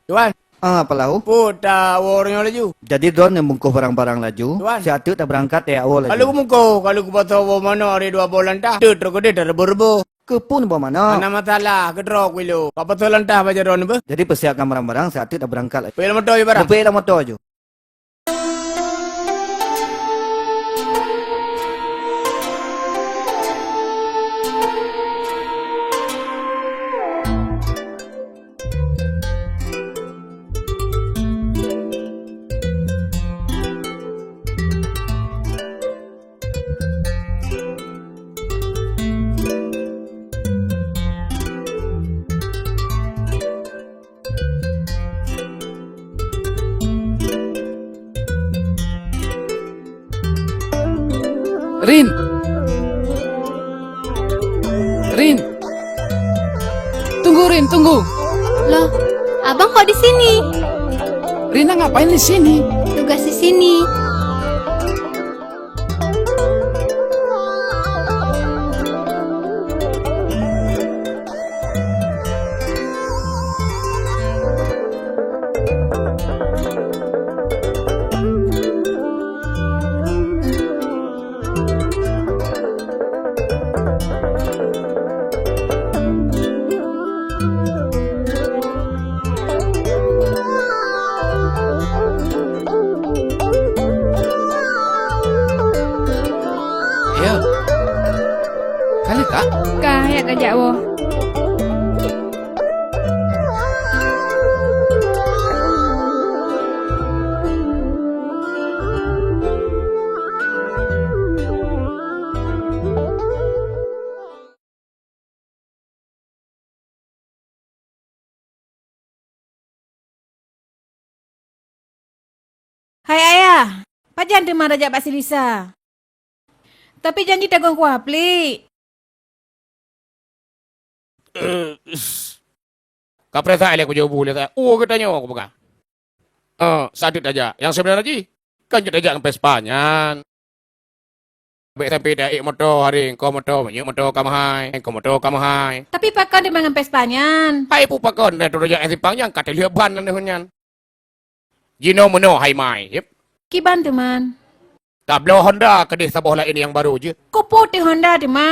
Tuan. Ah, Pak Lau. Peue tawoe uroe nyoe laju? Jadi droeneuh bungkôh barang-barang laju. Tuan. Siat teuk tabeurangkat, eh, awai laju. Ka lheueh bungkôh, ka lheueh kupasoe boh manok di dua boh lantah. Teuk trok keudeh tareubô-reubô. Keupeue boh manok? Hana masalah, keutroe ku ilôn. Kapasoe lantah bak jaroe nyoe beuh. Jadi peusiapkan barang-barang, siat teuk tabeurangkat laju. Peuék lam moto ju, barang. Peuék lam moto ju. Rin! Rin! Tunggu, Rin, tunggu! Loh, abang kok di sini? Rina ngapain di sini? Tugas di sini. Ya. Ka lheueh, Kak? Ka, jak tajak woe. Hai ayah, pajan teuma tajak bak si Lisa? Tapi janji tagon kuah plik. Ka peurasa lé kujoh bu lé sa. Oh, geutanyoe kupeugah. Eh, sateuk tajak. Nyang seubeuna jih, kan jeuet tajak ngon Vespa nyan. Bèk sampai taék moto hari, engkau moto, meunyoe moto ka meuhai, engkau moto ka meuhai. Tapi pakon teuma ngon Vespa nyan? Hai peue pakon, dan tu rojak nyang simpang nyang ka teulheueh ban aneuk nyan. Jinoe meunoe hai mai, yep. Kiban teuma. Tabloe Honda keudeh saboh laén nyang barô jeuet. Keupeue teuh Honda teuma?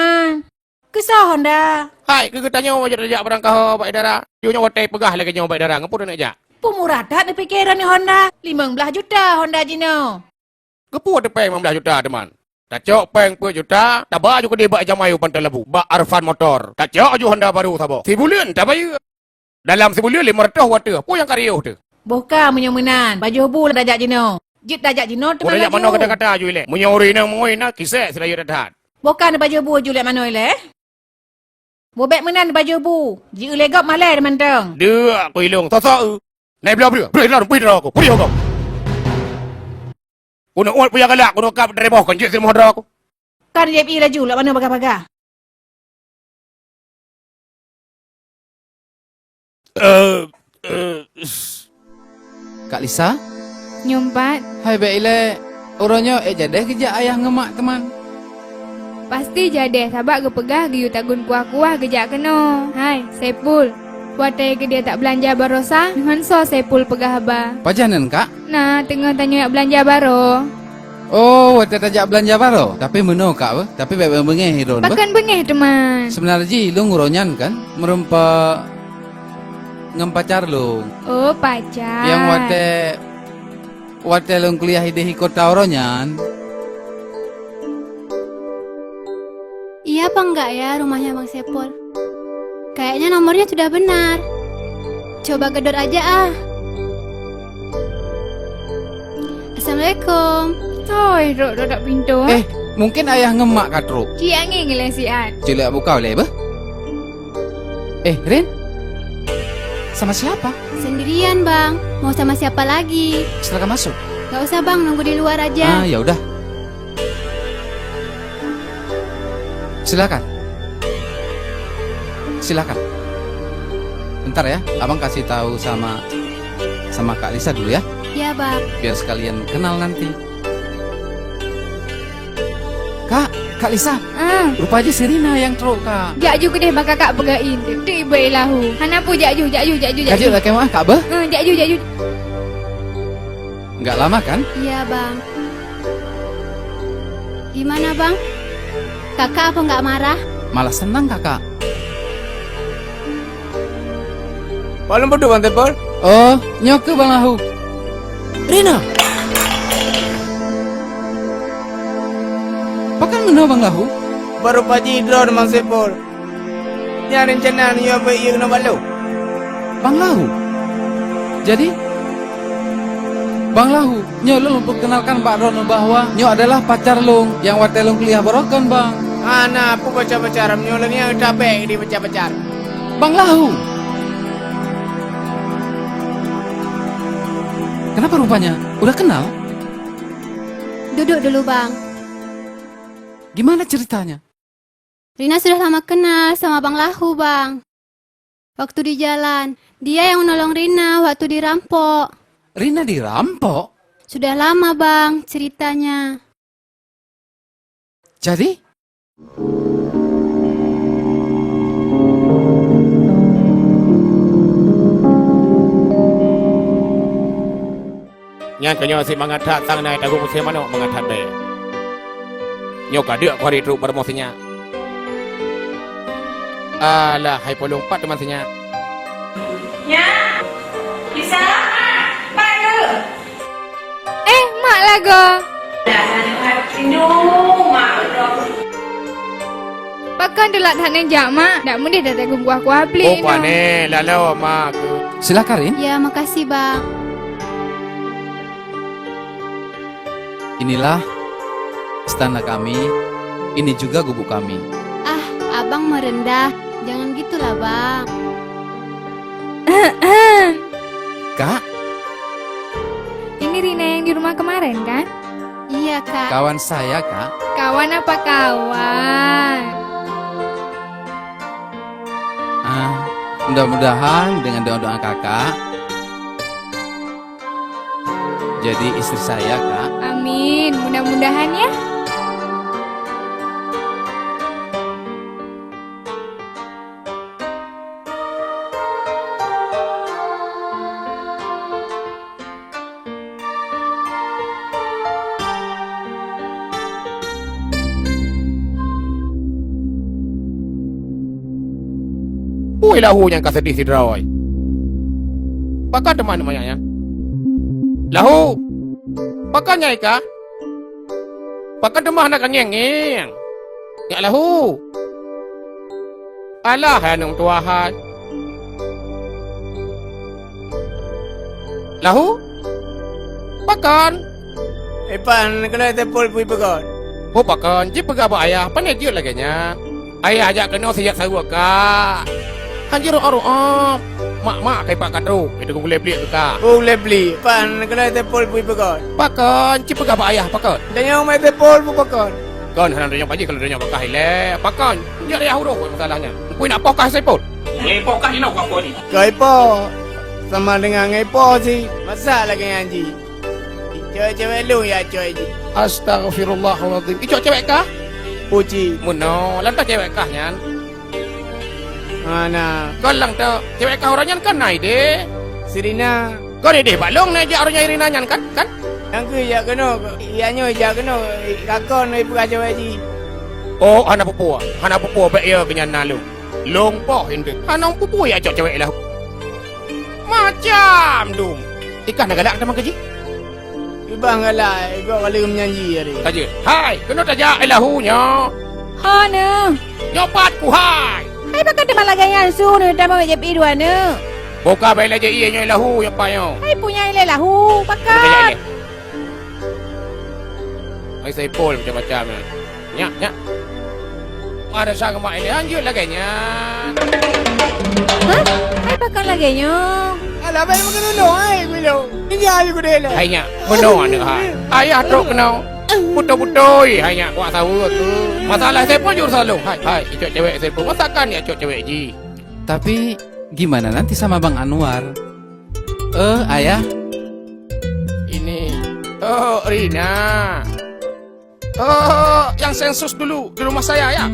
Keusoe Honda? Hai, keu geutanyoe jeuet tajak barangkaho bak idara. Jinoe watèe peugah lagèe nyoe bak idara, ngon peue taneuk jak? Peumurah that neupike droeneuh Honda, limong blaih juta Honda jinoe. Keupeue teupèng limong blaih juta teuma? Tacok pèng peuet juta, taba ju keudeh bak jamai u Pantai Labu, bak Arfan Motor. Tacok ju Honda barô saboh. Sibuleuen tabayeue. Dalam sibuleuen limong reutôh watèe, peue nyang ka riôh teuh? Boh ka meunyoe meunan, pajoh bu tajak jinoe. Jeuet tajak jinoe teuma laju. Tajak manoe kata-kata ju ilèe. Meunyoe ureueng inong meungui na, kisèe si rayeuk that-that. Boh ka neupajoh bu ju lé manoe ilèe? Boh bèk meunan pajoh bu, jieu lé gob malèe mantong. Deuek ku ilong, soe-soe eu. Nai bloe breueh, breueh lom, breueh droe ku, breueh gob. Keuneuk uet peue nyang galak, keuneuk kab dari boh kon jeuet si moh droe ku. Ka dijép ié laju lom manoe bagah-bagah. Eh, eh, s- Kak Lisa? Nyoe pat. Hai bèk ilèe, uroe nyoe ék jadèh geujak ayah ngon mak teuma? Pasti jadèh, sabab geupeugah geuyue tagun kuah-kuah geujak keunoe. Hai, Saipul, watèe keudeh tabeulanja baroesa, ngon soe Saipul peugah haba? Pajan nyan, Kak? Na, teungoh tanyoe jak beulanja baroe. Oh, watèe tajak beulanja baroe? Tapi meunoe, Kak, beuh. Tapi bèk beungèh droeneuh, beuh. Pakon beungèh teuma? Seubeuna jih lôn uroe nyan kan meureumpok ngon pacar lôn. Oh, pacar. Nyang watèe, watèe lôn kuliah idéh di kota uroe nyan. Iya apa enggak ya rumahnya Bang Sepol? Kayaknya nomornya sudah benar. Coba gedor aja ah. Assalamualaikum. Hoi, rot-rot dak pintoe. Eh, mungkin ayah ngon mak ka trok. Cit angén ngon lé siat. Cit lé buka lé beuh. Eh, Rin? Sama siapa? Sendirian, Bang. Mau sama siapa lagi? Silakan masuk. Gak usah, Bang. Nunggu di luar aja. Ah, ya udah. Silakan. Silakan. Bentar ya, abang kasih tahu sama, sama Kak Lisa dulu ya. Iya, Bang. Biar sekalian kenal nanti. Kak, Kak Lisa. Ah. Rupa jih si Rina nyang trok, Kak. Jak ju keudeh bak kakak peugah in. Teuh ibu lahu. Hana peue jak ju, jak ju, jak ju, jak ju. Ka jeuet lakèe meu'ah, Kak beuh? Ah, jak ju, jak ju. Nggak lama kan? Iya, Bang. Gimana, Bang? Kakak apa nggak marah? Malah senang, Kakak. Pak lôn peuduek, Bang Sepol. Oh, nyoe keuh Bang Lahu. Rina! Pakon meunoe Bang Lahu? Baru paji droe Bang Sepol. Nyan rencana neuyue beuet yue keunoe bak lôn. Bang Lahu? Jadi, Bang Lahu, nyoe lôn peukeunalkan bak droeneuh bahwa nyoe adalah pacar lôn nyang watèe lôn kuliah baroe kon, Bang. Hana peue pacar-pacar, meunyoe lagèe nyan tabek di pacar-pacar. Bang Lahu! Kenapa rupanya? Udah kenal? Duduk dulu, Bang. Gimana ceritanya? Rina sudah lama kenal sama Bang Lahu, Bang. Waktu di jalan, dia yang menolong Rina waktu dirampok. Rina dirampok? Sudah lama, Bang, ceritanya. Jadi? Nyan keuh nyoe sit mangat that sang nai tagu musém manok mangat that bèe. Nyoe ka deuk ku hari trok baroe sinyak. Alah, hai polong pat teuma sinyak. Nyak, Lisa, pat keuh? Eh, mak lagoe. Dah, rindu mak betul. Pakon teulat that neujak, Mak? Dak meudeh that geukuah-kuah pliek nyoe. Oh, pane, laloe, Mak. Silakan, Rin. Ya, makasih, Bang. Inilah istana kami, ini juga gubuk kami. Ah, Abang merendah. Jangan gitulah, Bang. Kak? Ini Rina yang di rumah kemarin, kan? Iya, Kak. Kawan saya, Kak. Kawan apa kawan? Ah, mudah-mudahan dengan doa-doa Kakak, jadi istri saya, Kak. Amin, mudah-mudahan ya. Ui, Lahu nyang ka seudeh sidroe. Pakon teuma manyak nyan? Lahu! Pakon nyan i kah? Pakon teuma hana ka ngieng-ngieng? Nyak Lahu! Alah, hai aneuëk meutuah hai! Lahu? Pakon? Ipan, keunoe teupol pui peugöt. Ho pakon? Jipeugah bak ayah, pane jeuet lagée nyan. Ayah jak keunoe sijak saweuet kak. Han jiroh-roh. Mak-mak kai pak ka trok, itu gulée pliek keu kak. Gulée pliek, pan keunoe teupol pui peugöt. Pakon? Jipeugah bak ayah, pakon? Tanyoe mai teupol pui pakon? Kon hana tanyoe paji kalau tanyoe bak kah ilée. Pakon? Jak ayah uroe masalah nyan. Pui nak poh kah Saipul? Ngieng poh kah inoe kah poh ni? Keu ipoh, sama dengan ngieng poh si. Masa lagée nyan ji? Icok cewek lôn ya coy ji. Astaghfirullahalazim. Icok cewek kah? Puji. Meunoe, lantas cewek kah nyan? Hana. Kon lang tu, cewek kah orang nyan kan nai deh? Si Rina. Kon ideh bak lôn nai jak orang nyan Rina nyan kan? Kan? Nyang keu jak keunoe, ya nyoe jak keunoe, kakon ipeugah cewek jih. Oh, hana peue-peue, hana peue-peue, bèk yo keu nyan na lôn. Lôn poh indeuet, hana peue-peue jak cok cewek lahu. Macam dum. Ikah na galak teuma keu jih? Ibang galak, gob ka lheueh meujanji tadi. Ka jeuet. Hai, keunoe tajak lahu nyoe. Ho neuh. Nyoe pat ku hai. Hai, pakon teuma lagèe nyan su neuh, tamong jép i dua neuh. Boh ka bèk lagèe ié nyoe lahu nyoe pat nyoe. Hai, punya ilèe lahu, pakon. Keunoe tajak ilèe. Hai Saipul macam-macam nyan. Nyak, nyak. Ada sang mak ini lanjut lagèe nyan. Hah? Hai pakon lagèe nyoe? Alah, bèk meukeunong, hai, gulong. Tinggai ku deh lah. Hai nyak, meunoe aneuk hai. Ayah trok keunoe. Beutôi-beutôi, hai nyak, kuat saweue tu. Masalah Saipul jur salong. Hai, hai, icok cewek Saipul. Masakan ya cok cewek jih. Tapi gimana nanti sama Bang Anwar? Eh, Ayah. Ini. Oh, Rina. Oh, yang sensus dulu di rumah saya, ya?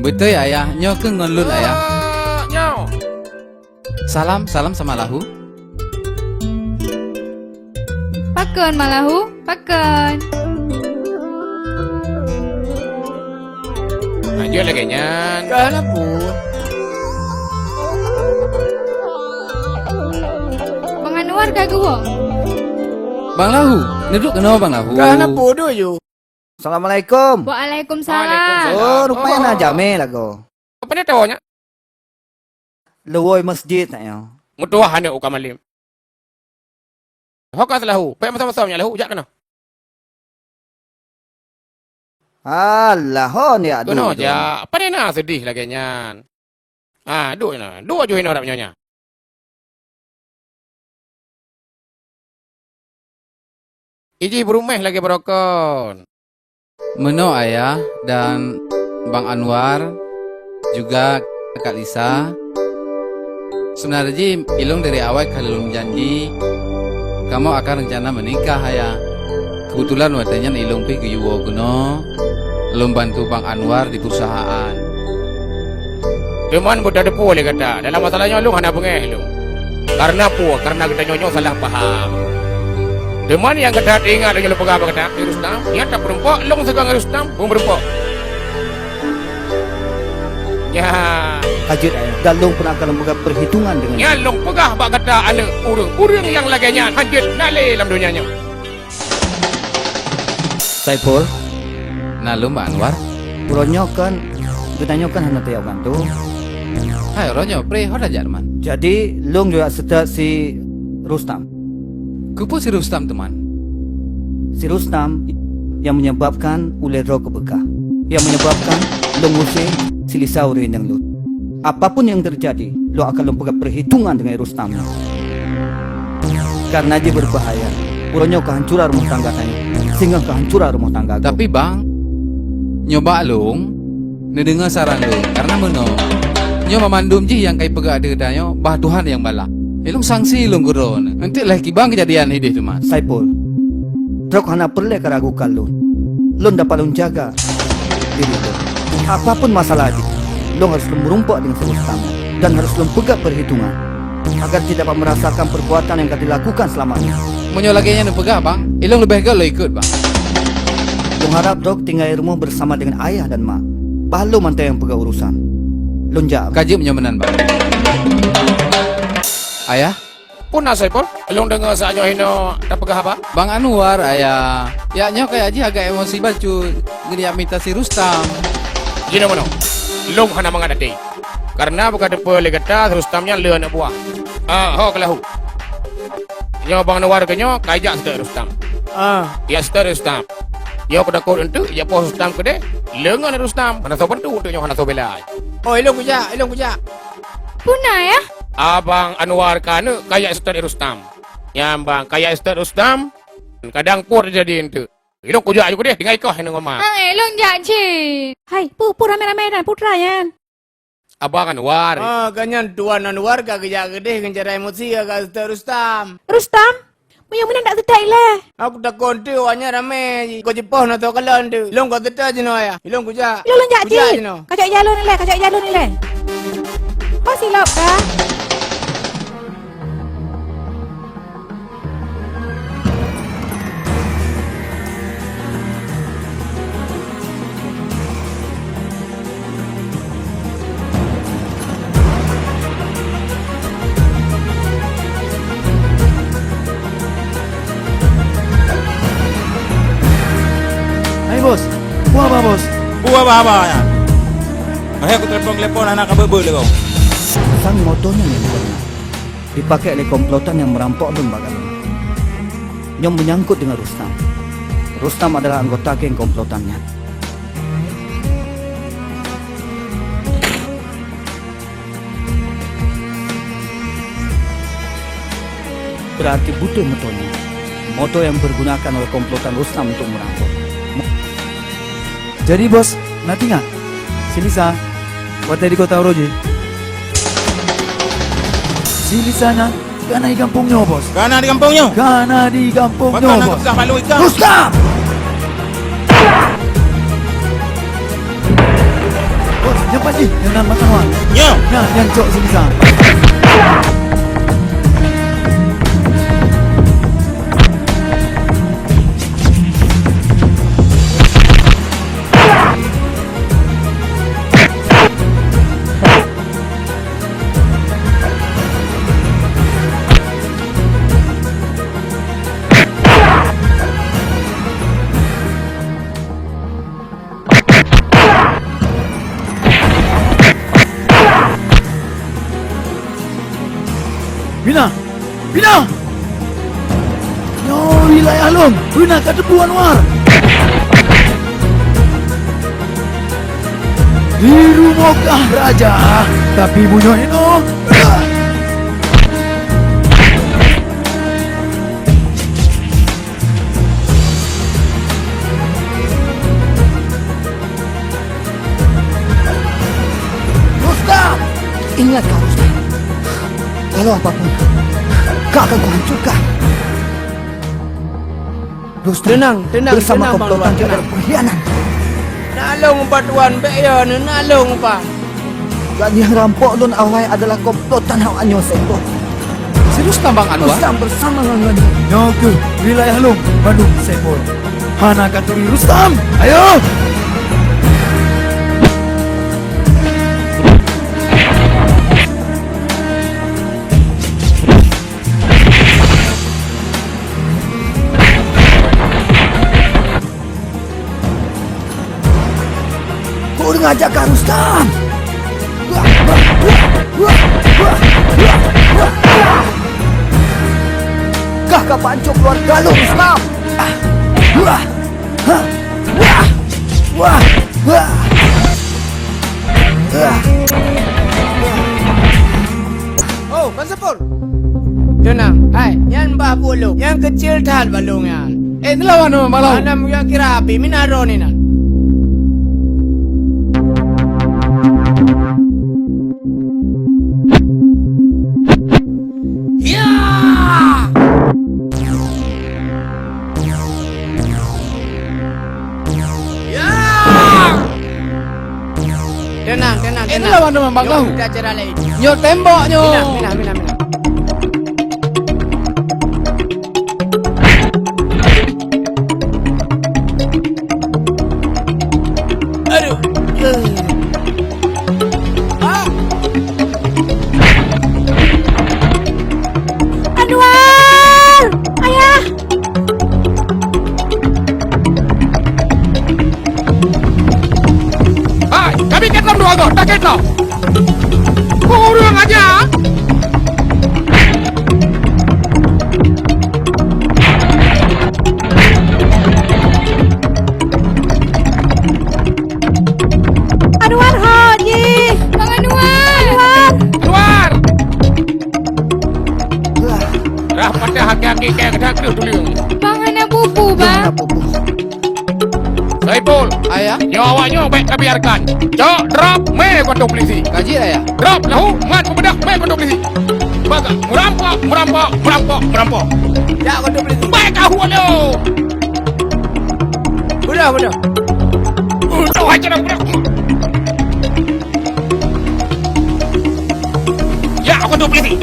Beutôi, Ayah. Nyoe keuh ngon lôn, Ayah. Oh, nyoe. Salam, salam sama lahu. Pakon, Malahu? Pakon? Lanjut lagèe nyan. Ka na peue? Bang Anwar ka geuwoe? Bang Lahu, neuduek keunoe Bang Lahu. Ka na peue duek ju? Assalamualaikum. Waalaikumsalam. Oh, rupanya na jamé lagoe. Apa ni tahu nyak? Lewoi masjid nyak nyoe. Meutuwah aneuk uka malem. Ho ka seulahu, pèk masa-masa nyak lahu, jak keunoe. Alah, ho nyak keunoe duek jak. Padahai na seudeh lagèe nyan. Ha, duek na. Duek ju inoe rab nyoe nya. Ijih beurumeh lagèe beurokon. Meunoe Ayah dan Bang Anwar, juga Kak Lisa. Sebenarnya jih, ilong dari awai ka lôn janji, kamoe akan rencana menikah, Ayah. Kebetulan watèe nyan ilong pih geuyue woe keunoe, lôn bantu Bang Anwar di perusahaan. Teuma beuteupeue lé gata, dalam masalah nyoe lôn hana beungèh lôn. Kareuna peue? Kareuna geutanyoe nyoe salah paham. Teuma nyang gata ingat lôn peugah bak gata, Rustam, nyan tapeurumpok lôn sigoe ngon Rustam, beumeureumpok. Nyan. Ka jeuet, Ayah, dan lôn pun akan lôn peugah perhitungan dengan nyan lôn peugah bak gata aneuk ureueng, ureueng nyang lagèe nyan hanjeuet na lé lam donya nyoe. Saipul. Na lôn, Bang Anwar. Uroe nyoe kan, geutanyoe kan hana tajak bantu. Hai, uroe nyoe, preh, ho tajak teuma? Jadi, lôn jijak seutôt si Rustam. Keupeue si Rustam teuma? Si Rustam nyang menyebabkan ulèe droe keubeukah. Nyang menyebabkan lôn ngusé si Lisa ureueng inong lôn. Apapun nyang teujadi, lôn akan lôn peugah perhitungan deungon Rustam nyoe. Kareuna jih beubahaya. Uroe nyoe keuhancuran rumoh tangga tanyoe, singoh keuhancuran rumoh tangga gob. Tapi, Bang, nyoe bak lôn, neudeungoe saran lôn. Kareuna meunoe, nyoe banmandum jih nyang ka ipeugah ateueh geutanyoe, bah Tuhan nyang balah. Ilong sangsi lôn keu droeneuh. Eunteuk lagèe kiban keujadian idéh teuma. Saipul, droe hana peureulèe karagukan lôn. Lôn dapat lôn jaga diri lôn. Apapun masalah jih, lôn harôh lôn meurumpok deungon si Rustam dan harôh lôn peugah perhitungan agar cit dapat meurasakan perbuatan nyang ka dilakukan seulama nyoe. Meunyoe lagèe nyan neupeugah, Bang, ilong leubeh gèt lôn ikot, Bang. Lôn harap droe tinggai rumoh beusama deungon ayah dan mak. Bah lôn mantong nyang peugah urosan. Lôn jak. Ka jeuet meunyoe meunan, Bang. Ayah? Peue na, Saipul? Lôn deungoe saát nyoe hinoe tapeugah haba. Bang Anwar, Ayah. Jak nyoe kajak jih agak emosi bacut. Geujak mita si Rustam. Jinoe meunoe. Lôn hana mangat até. Kareuna bukon teupeu lé gata, si Rustam nyan le aneuk buah. Ah, ho keulahu. Nyoe Bang Anwar keu nyoe kajak seutôt Rustam. Ah. Jak seutôt Rustam. Nyoe keutakot eunteuk jak poh Rustam keudeh. Le ngon Rustam. Hana soe bantu eunteuk nyoe, hana soe bela. Oh, ilong kujak, ilong kujak. Peue na, Ayah? Abang Anwar ka aneuk kajak seutôt Rustam. Nyan bang kajak seutôt Rustam. Kadang peue teujadi eunteuk. Ilong kujak ju keudeh, tinggai koh ngon ma. Ah, ilong jak cit. Hai, peue, peue ramé-ramé dan putra nyan? Abang Anwar. Ah, gobnyan Tuan Anwar ka geujak keudeh ngon cara emosi ka seutôt Rustam. Rustam? Meunyoe meunan dak seutôt ilèe. Aku takot eunteuk awaknyan ramé, keu jipoh na soe kalon eunteuk. Ilong ka seutôt jinoe, Ayah. Ilong kujak. Ilong lôn jak cit. Kujak jinoe. Kacok ija lôn ilèe, kacok ija lôn ilèe. Ho silop ka. Bos, buah bah-bah nyan. Akhé kutelepon-telepon hana ka beu-beu lé gob. Sang moto nyan nyang pernah dipakai lé komplotan nyang meurampok lôn bak galon. Nyoe meunyangkot deungon Rustam. Rustam adalah anggota geng komplotan nyan. Berarti beutôi moto nyoe, moto nyang dipergunakan oleh komplotan Rustam untuk merampok. Mo-, jadi, Bos, na teuingat? Si Lisa, watèe di Kota Uroe jih. Si Lisa nyan ka na di gampông nyoe, Bos. Ka na di gampông nyoe? Ka na di gampông nyoe, Bos. Pakon na geupeugah bak lôn ikam? Rustam! Bos, nyan pat jih, nyan na mata awak. Nyoe. Nah, nyan cok si Lisa. Bina! Bina! Nyoe wilayah lôn, beuna ka teupeu Anwar. Di rumoh kah raja, tapi meunyoe inoe. Rustam! Ingat, Kak Rustam. Walau apapun, Kak akan kuhancurkan. Rustam, tenang, tenang, bersama tenang, Bang komplotan Luan, kita tenang. Berpengkhianat. Nak lôn ubak Tuan, bèk ya, nak lôn ubak. Jadi nyang rampok lôn awai adalah komplotan awak nyoe, Saiful. Si Rustam, Bang Anwar? Rustam bersama ngon, ngon. Nyoe keuh wilayah lôn, Bandung, Saiful. Hana ka turi Rustam! Ayo! Kurang ajar kah Rustam! Kah ka pancok keluarga lôn, Rustam! Oh, Bang Saiful. Teunang. Hai, nyan bah buet lôn. Nyang keucil that bak lôn nyan. Eh, neulawan nyoe malam. Hana meujak kira api, mina droe nyan. Ya! Ya! Teunang, teunang, eh, teunang. Neulawan nyoe Bang Lahu. Nyoe cara laén. Nyoe tembok nyoe. Minah, minah, minah, minah. Aduh. Ah. Anwar! Ayah! Hai, kami ket lom dua go, takét lom. Kurang ajar. Anwar ho jih. Bang Anwar. Anwar. Anwar. Rah patah aki-aki kèe geudak kreueh tuléng. Bang hana bubu, Bang. Saiful. Ayah. Nyoe awak nyoe bèk tabiarkan. Cok, drop, mé kantor polisi. Ka jeuet, Ayah. Drop, lahu, mat, peubeudak, mé kantor polisi. Bagaih, meurampok, meurampok, meurampok, meurampok. Jak kantor polisi. Bèk ka huet lé. Beudôh, beudôh. Beudôh aja dah, beudôh. Jak kantor polisi.